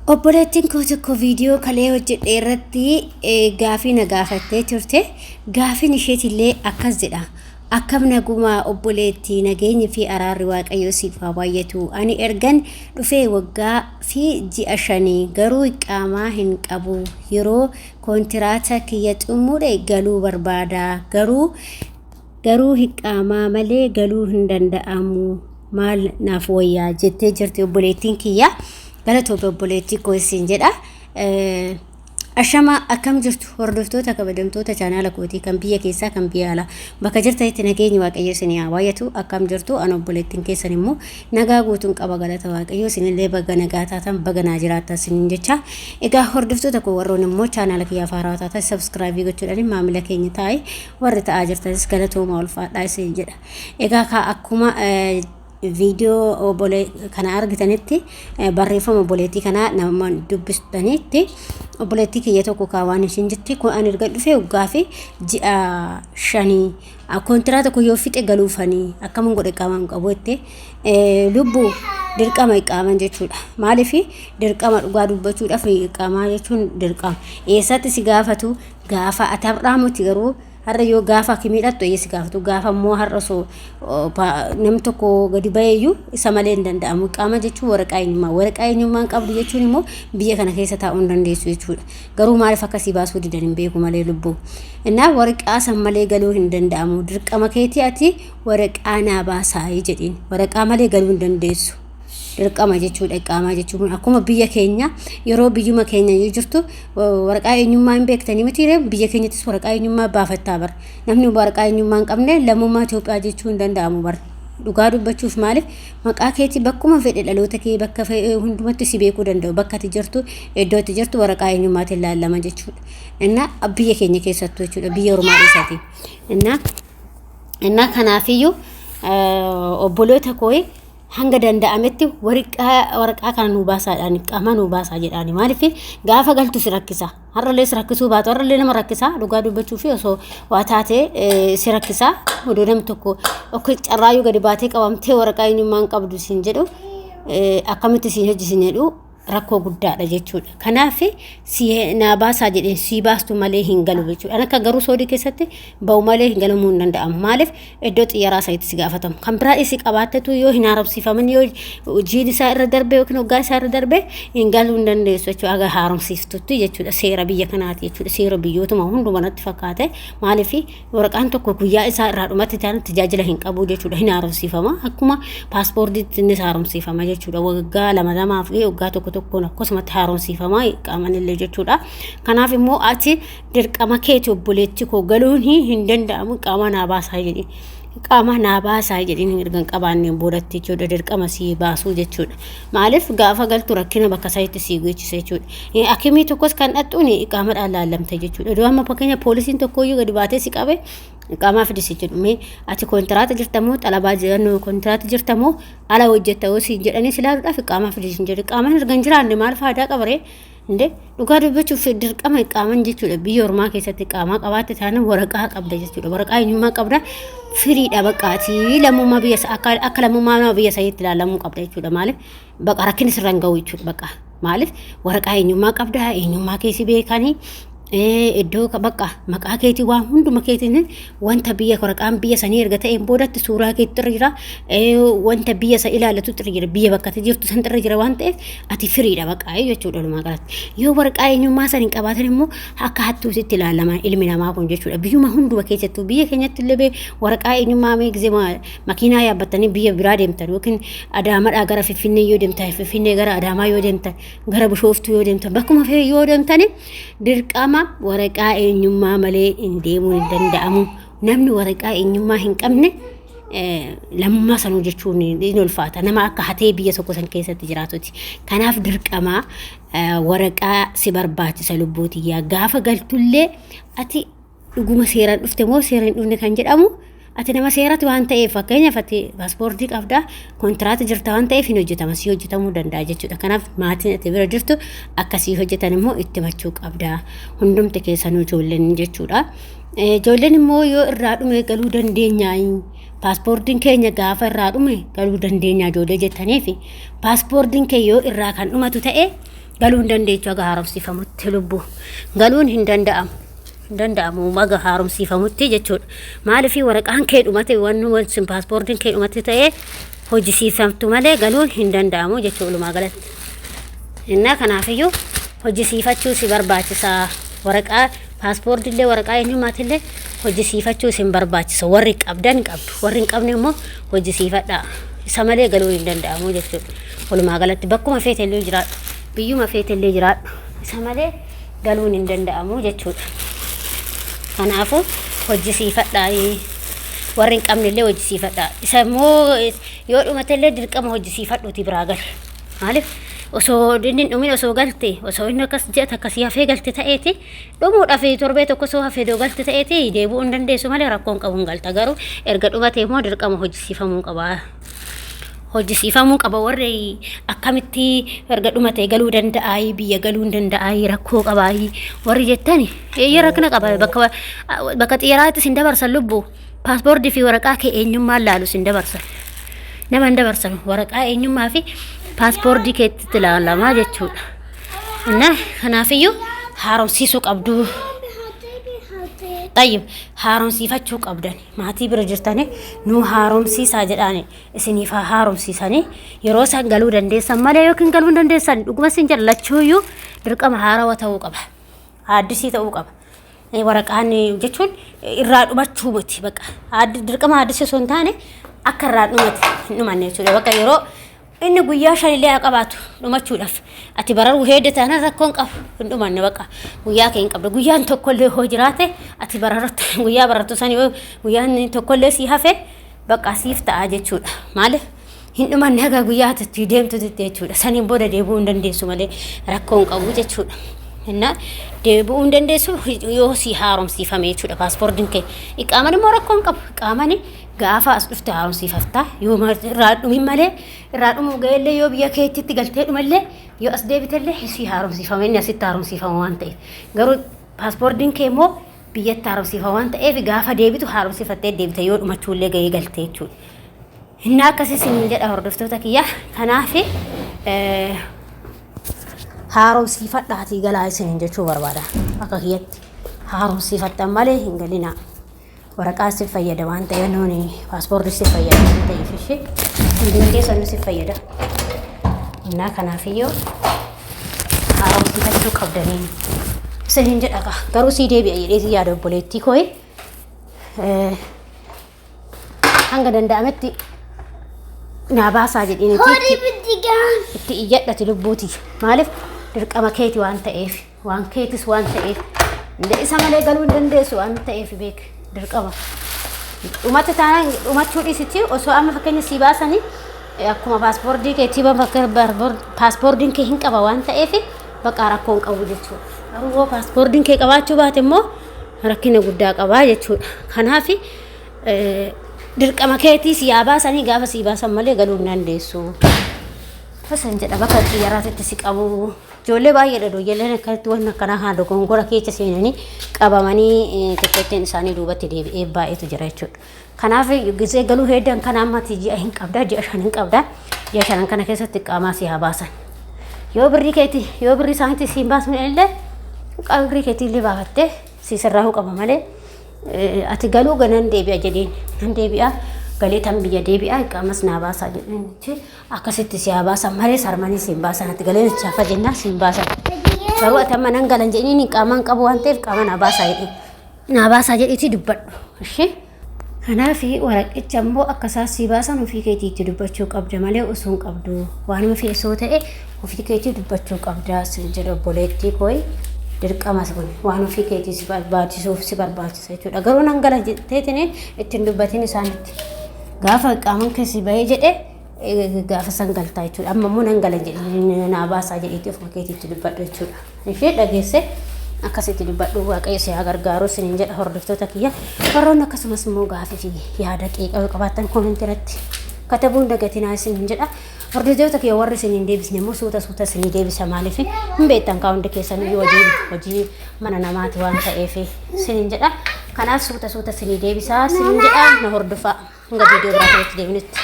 Obboleettiin koo tokko viidiyoo kalee hojjedhe irratti gaafii na gaafattee turte. Gaafiin isheetillee akkas jedha. Akkam nagumaa obboleettii, nageenyi fi araarri Waaqayyoo siif haa baay'atu. Ani ergan dhufee waggaa fi ji'a shanii, garuu iqaamaa hin qabu. Yeroo koontiraata kiyya xumure galuu barbaada. Garuu hiqqaamaa malee galuu hin danda'amu, maal naaf wayyaa jettee jirti obboleettiin kiyya. Galatoomi obboleettii koo isin jedha. Ashama, akkam jirtu hordoftoota kabajamtoota chaanaala kootii, kan biyya keessaa, kan biyya alaa, bakka jirtanitti nageenyi Waaqayyo isin haa baay'atu. Akkam jirtu? An obboleettiin keessan immoo nagaa guutuun qaba, galata Waaqayyo. Isinillee baga nagaa taatan, baga naa jiraattan isiniin jecha. Egaa hordoftoota koo, warroon immoo chaanaala kiyyaaf haarawaa taatan subscribe gochuudhaan maamila keenya taa'e, warri ta'aa jirtanis galatooma, ulfaadhaa isin jedha. Egaa kaa akkuma viidiyoo obbolee kana argitanitti, barreeffama obboleettii kanaa nama dubbistanitti, obboleettii kiyya tokko kaa waan ishiin jetti kun: ani erga dhufee waggaa fi ji'a shanii, kontiraata koo yoo fixe galuufanii akkaman godhe, qaamaan qabu jette. Lubbuu, dirqama iqaaman jechuudha. Maaliif dirqama? Dhugaa dubbachuudhaaf iqaamaa jechuun dirqama. Eessatti si gaafatu? Gaafa ati har'aa miti, garuu har'a yoo gaafa hakimii dhaqxu eeyya si gaafatu. Gaafa immoo har'a osoo namni tokko gadi baheeyyuu isa malee hin danda'amu. Qaama jechuun waraqaa eenyummaa. Waraqaa eenyummaa hin qabdu jechuun immoo biyya kana keessa taa'uu hin dandeessu jechuudha. Garuu maaliif akkasii baasuu didan hin beeku malee lubbuu. Innaa waraqaa san malee galuu hin danda'amu. Dirqama keetii ati waraqaa naa baasaa jedhiin. Waraqaa malee galuu hin dandeessu. Dirqama jechuudha iqaamaa jechuun. Akkuma biyya keenya, yeroo biyyuma keenya yoo jirtu waraqaa eenyummaa hin beektanii miti? Biyya keenyattis waraqaa eenyummaa baafattaa bara. Namni waraqaa eenyummaa hin qabne lammummaa Itoophiyaa jechuu hin danda'amu bara. Dhugaa dubbachuuf, maaliif? Maqaa keetii bakkuma fedhe, dhaloota kee bakka hundumatti si beekuu danda'u. Bakka ati jirtu, iddoo ati jirtu waraqaa eenyummaatiin laallama jechuudha. Innaa biyya keenya keessattuu jechuudha, biyya ormaa dhiisaatiin. Innaa kanaafiyyuu obboloota koo, hanga danda'ametti waraqaa kana nuu baasaadhaan, qaamaa nuu baasaa jedhaani. Maaliif? Gaafa galtu si rakkisa. Har'allee si rakkisuu baatu, har'allee nama rakkisa. Dhugaa dubbachuu fi osoo waa taate si rakkisa. Odoo namni tokko akka carraayyuu gadi baatee qabamtee waraqaa eenyummaa hin qabdu siin jedhu, akkamitti siin hojjisin jedhu, rakkoo guddaadha jechuudha. Kanaaf si naa baasaa jedheen, si baastu malee hin galu jechuudha. Akka garuu Soodii keessatti ba'u malee hin galamuu hin danda'amu. Maaliif? Iddoo xiyyaaraa sanitti si gaafatamu. Kan biraa isi qabaattetu yoo hin haaromsiifamin, yoo jiin isaa irra darbe yookiin waggaa isaa irra darbe, hin galuu hin dandeessu jechuudha. Aga haaromsiiftutti jechuudha. Seera biyya kanaati jechuudha. Seera biyyootuma hunduma natti fakkaate. Maaliif? Waraqaan tokko guyyaa isaa irraa dhumatti taanaan tajaajila hin qabu jechuudha. Hin haaromsiifama. Akkuma paaspoortiitti innis haaromsiifama jechuudha. Waggaa lama lamaa fi waggaa tokko tokkoon akkasumatti haaromsiifama qaaman illee jechuudha. Kanaaf immoo ati dirqama keeti, obboleetti koo, galuun hin danda'amu, qaama naa baasaa jedhi. Qaama naa baasaa jedhiin, erga hin qabaanneen boodatti jechuudha, dirqama sii baasuu jechuudha. Maaliif? Gaafa galtu rakkina bakka sanitti sii geechisa jechuudha. Hakimii tokkos kan dhaqxuun iqaamadhaan laallamta jechuudha. Iddoo amma fakkeenya poolisiin tokkoyyuu gadi baatee si qabe, iqaamaa fidisi jedhu. Mee ati kontiraata jirta moo xalabaa jedhan, kontiraata jirta moo ala hojjetta yoo siin jedhanii si ilaaluudhaaf iqaamaa fidisi jedhu. Iqaamaan erga hin jiraanne maal faayidaa qaba ree? Inde dhugaa dubbachuuf dirqama iqaaman jechuudha. Biyya ormaa keessatti iqaamaa qabaatte taanaan waraqaa qabda jechuudha. Waraqaa eenyummaa qabda. Firiidha baqqaatii lammummaa biyya akka lammummaa nama biyya saniitti ilaalamuu qabda jechuudha. Maaliif? Baqa rakkinni sirra hin gahu jechuudha baqa. Maaliif? Waraqaa eenyummaa qabda, eenyummaa keessi beekanii, iddoo bakka maqaa keetii, waan hunduma keetiin, wanta biyya waraqaan biyya sanii erga ta'een boodatti suuraa keetti irra jira, wanta biyya isa ilaallatu irra jira, biyya bakka ati jirtu san irra jira waan ta'eef ati firiidha bakka jechuudha. Walumaa galatti yoo waraqaa eenyummaa san hin qabaatan immoo akka hattuutitti ilaalama ilmi namaa kun jechuudha. Biyyuma hunduma keessattuu, biyya keenyatti illee waraqaa eenyummaa mee gizee makiinaa yaabbattanii biyya biraa deemtan, yookiin Adaamaadhaa gara Finfinnee yoo deemtan, Finfinnee gara Adaamaa yoo deemtan, gara Bishooftuu yoo deemtan, bakkuma fe'e yoo deemtani, dirqama waraqaa eenyummaa malee hin deemuun hin danda'amu. Namni waraqaa eenyummaa hin qabne lammummaa sanuu jechuun ni ulfaata. Nama akka hatee biyya tokko san keessatti jiraatuti. Kanaaf dirqama waraqaa si barbaachisa, lubbuutiyyaa. Gaafa galtullee ati dhuguma seeraan dhufte moo seeraan hin dhufne kan jedhamu, ati nama seeratti waan ta'eef, fakkeenyaaf ati paaspoortii qabda, kontiraata jirta waan ta'eef hin hojjetama, si hojjetamuu danda'a jechuudha. Kanaaf maatiin ati bira jirtu akkasii hojjetan immoo itti himachuu qabda. Hundumti keessanuu ijoolleen jechuudha. Ijoolleen immoo yoo irraa dhume galuu dandeenyaa? Paaspoortiin keenya gaafa irraa dhume galuu dandeenya ijoollee jettaniif, paaspoortiin kee yoo irraa kan dhumatu ta'e Galuu hin dandeechu haga haaromsiifamutti lubbuu. Galuun hin danda'amu. Hin danda'amu haga haaromsiifamutti jechuudha. Maaliif waraqaan kee dhumate wanni wanti paaspoortiin kee dhumate ta'ee hojjisiifamtu malee galuun hin danda'amu jechuudha walumaa galatti. Innaa kanaafiyyuu hojjisiifachuu si barbaachisa. Waraqaa paaspoortiillee waraqaa eenyummaatillee hojjisiifachuu isin barbaachisa. Warri qabdan qabdu. Warri hin qabne immoo hojjisiifadhaa. Isa malee galuun hin danda'amu jechuudha. Walumaa galatti bakkuma feetellee jiraadhu. Biyyuma feetellee jiraadhu. Isa malee galuun hin danda'amu jechuudha. Kanaafuu hojjisiifadhaa. Warri hin qabnellee hojjisiifadhaa. Isa immoo yoo dhumatellee dirqama hojjisiifadhuuti biraa gali. Maaliif osoo inni hin dhumin osoo galte osoo inni akkas ji'a takka si hafee galte ta'eeti dhumuudhaaf torbee tokko osoo hafee doo galte ta'eeti deebi'uu hin dandeessu malee rakkoon qabu hin galta. Garuu erga dhumate immoo dirqama hojjisiifamuu qaba. Hojjisiifamuu qaba warri akkamitti erga dhumate galuu danda'aayi biyya galuu hin danda'aayi rakkoo qabaayi warri jettani eeyyee rakkina qaba bakka bakka xiyyaaraatti sin dabarsan lubbu paaspoortii fi waraqaa kee eenyummaan laalu sin dabarsan nama hin dabarsan waraqaa eenyummaa fi paaspoortii keetti ilaalamaa jechuudha. Inna kanaafiyyuu haaromsiisuu qabdu. Xayyib haaromsiifachuu qabdan. Maatii bira jirtanii nu haaromsiisaa jedhaani isiniif haa haaromsiisanii yeroo isaan galuu dandeessan malee yookiin galuu hin dandeessan dhuguma isin jedha lachuuyyuu dirqama haarawa ta'uu qaba. Haaddisii ta'uu qaba. Waraqaan jechuun irraa dhumachuu miti baqa. Dirqama haaddisii osoo hin taane akka irraa dhumate hin dhumanne jechuudha. Bakka yeroo Inni guyyaa shanillee haa qabaatu dhumachuudhaaf. Ati bararuu heedde taanaan rakkoon qabu hin dhumanne baqa. Guyyaa kee hin qabdu. Guyyaan tokkollee hoo jiraate ati barartu guyyaa barartu san yoo guyyaan tokkollee sii hafe baqa siif ta'a jechuudha. Maaliif hin dhumanne haga guyyaa ati itti deemtutti jechuudha. Saniin booda deebi'uu hin dandeessu malee rakkoon qabu jechuudha. Innaa deebi'uu hin dandeessu yoo sii haaromsiifame jechuudha paaspoortiin kee. Iqaaman immoo rakkoon qabu. Iqaamani Gaafa as dhufte haaromsiifafta. Yoo irraa dhumin malee irraa dhumuu ga'ellee yoo biyya keetitti galtee dhumallee yoo as deebitellee si haaromsiifama inni asitti haaromsiifama waan ta'eef. Garuu paaspoortiin kee immoo biyyatti haaromsiifama waan ta'eef gaafa deebitu haaromsiifattee deebite yoo dhumachuullee ga'ee galte jechuudha. Inni akkasii isiniin jedha hordoftoota kiyya. Kanaaf haaromsiifadhaatii galaa isiniin jechuu barbaada. Akka kiyyatti haaromsiifattan malee hin galinaa. Waraqaa si fayyada waan ta'eef nuuni paaspoortii si fayyada waan ta'eef ishee hunduma keessanuu si fayyada. Innaa kanaafiyyuu haaromsifachuu qabdanii isiniin jedha kaa garuu sii deebi'a jedhee yaada obboleettii koo hanga danda'ametti naa baasaa jedheen Horii biddigaan. itti iyyadhati lubbuuti maaliif dirqama keeti waan ta'eef. Waan keetis waan ta'eef. Inda isa malee galuu hin dandeessu waan ta'eef beek dirqama. Dhumatti taanaan dhumachuu dhiisitti osoo amma fakkeenya sii baasanii akkuma paaspoortii keetii bakka paaspoortiin kee hin qaba waan ta'eef bakka rakkoo hin qabu jechuudha. Garuu yoo paaspoortiin kee qabaachuu baate immoo rakkina guddaa qabaa jechuudha. Kanaaf dirqama keetii si yaa baasanii gaafa sii baasan malee galuu hin dandeessu. Hasan jedha bakka xiyyaaraatitti si qabu. Ijoollee baay'eedha ijoolleen akkanatti waan akkanaa haa dogongora keessa seenanii qabamanii tikkeettiin isaanii duubatti deebi'ee baay'eetu jira jechuudha. Kanaaf gisee galuu heeddan kana ammatti ji'a hin qabda ji'a shan hin qabda ji'a shanan kana keessatti qaamaa si haa baasan. Yoo birrii keeti yoo birrii isaaniitti si hin baasne illee birrii keetii illee baafattee si sirraa'uu qaba malee Ati galuu ga nan deebi'a jedheen. Nan deebi'a galee tan biyya deebi'a iqaamas naa baasaa jedheen. Akkasitti si haa baasan malee sarmanii si hin baasan ati galee chaafa jennaan si hin baasan. Garuu ati amma nan galan jedheen qaamaan qabu waan ta'eef qaama naa baasaa jedheen. Naa baasaa jedhiitii dubbadhu. Ishee. Kanaaf waraqicha immoo akka isaan sii baasan ofii keetii itti dubbachuu qabda malee osoo hin qabdu. Waanuma feesoo ta'e ofii keetii dubbachuu qabda sin jedha obboleettii kooyi. Dirqama kun waan ofii keetii si barbaachisuuf si barbaachisa jechuudha. Garuu nan gala jetteetiin ittiin dubbatiin isaanitti. Gaafa qaaman keessi bahee jedhe gaafa san galtaa jechuudha. Amma immoo nan gala jedhee naa baasaa jedheetii ofuma keetiitti dubbadhu jechuudha. Ishee dhageesse akkasitti dubbadhu waaqayyo si haa gargaaru isiniin jedha hordoftoota kiyya. Warroonni akkasumas immoo gaafii fi yaada qeeqa yoo qabaattan koomentii irratti katabuun dagatinaa isiniin jedha. Hordoftoota kiyya warri isin hin deebisne immoo suuta suuta isinii deebisa maaliif hin beektan kaa hundi keessan iyyuu hojii hojii mana namaati waan ta'eef isiniin jedha. Kanaaf suuta suuta isinii deebisaa isiniin jedha na hordofaa hanga viidiyoo biraa keessatti deebinutti.